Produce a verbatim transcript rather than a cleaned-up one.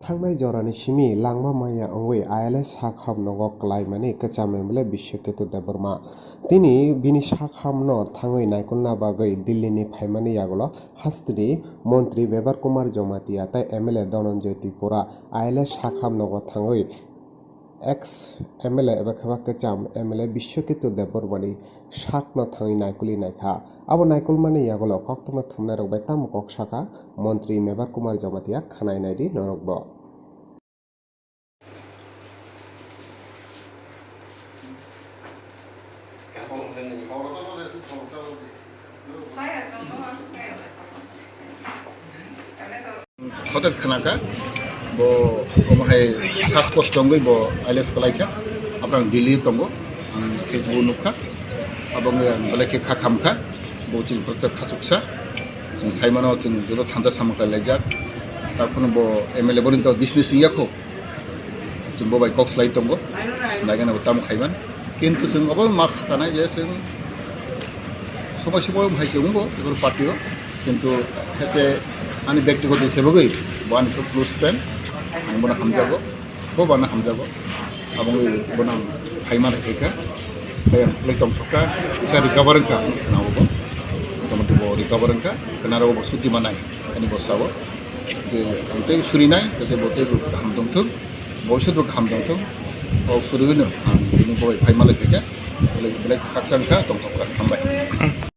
Thangnai jorani simi langma maya wngwi I L S sak ham nogo kwlaimani kwcham M L A Biswaketu Debbarma. Tini bini sak ham no thangwi naikolna bagwi Delhi ni phaimani yagulo hasteni montri Mebar Kumar Jamatia tei M L A Dhananjay Tripura I L S sak ham nogo thangwi ex M L A eba khe ba kwcham M L A Biswaketu Debbarmani sakno thangwi naikolwi naikha. Abo naikolmani yagulo koktwma thumnairok bai tamo kok sakha montri Mebar Kumar Jamatia, khwnai naidi norokbo. Hotel khwnakha, bo omo hai sas kosto wngwi bo I L S kwlaikha, aphang Delhi tongo, ang Facebook nukha, abo wngwi ang belai khe kha khamkha, bo chini protek khachuksa, chwng saimano chwng joto thansa samung khlai laijak, takhwno bo M L A boni to dismiss wngya kho. Chwng bo bai kok slai tongo, naikhe nabo tamo khaiman. Kintu chwng obo ma khanai je chwng somoi somoi hai se wngo, bebak party o. Kintu hese ani byaktigoto se bagwi, bo ani khe close friend, ang bono hamjago, bo bono hamjago. Aboni bono ang phaimani khaikha, tei ang phulai tongthokha, kisa recover wngkha, nabo bo. Motamoti bo recover wngkha, khwnaro bo suti manai, ani bo sao. Je ang tei surinai, tei bo tei bo kaham tongthok. Boisot bo kaham tongthok, kok suri hwnwi ang tini bo bai phai malai khaikha, belai belai khakchang kha, tongthok kha, hambai.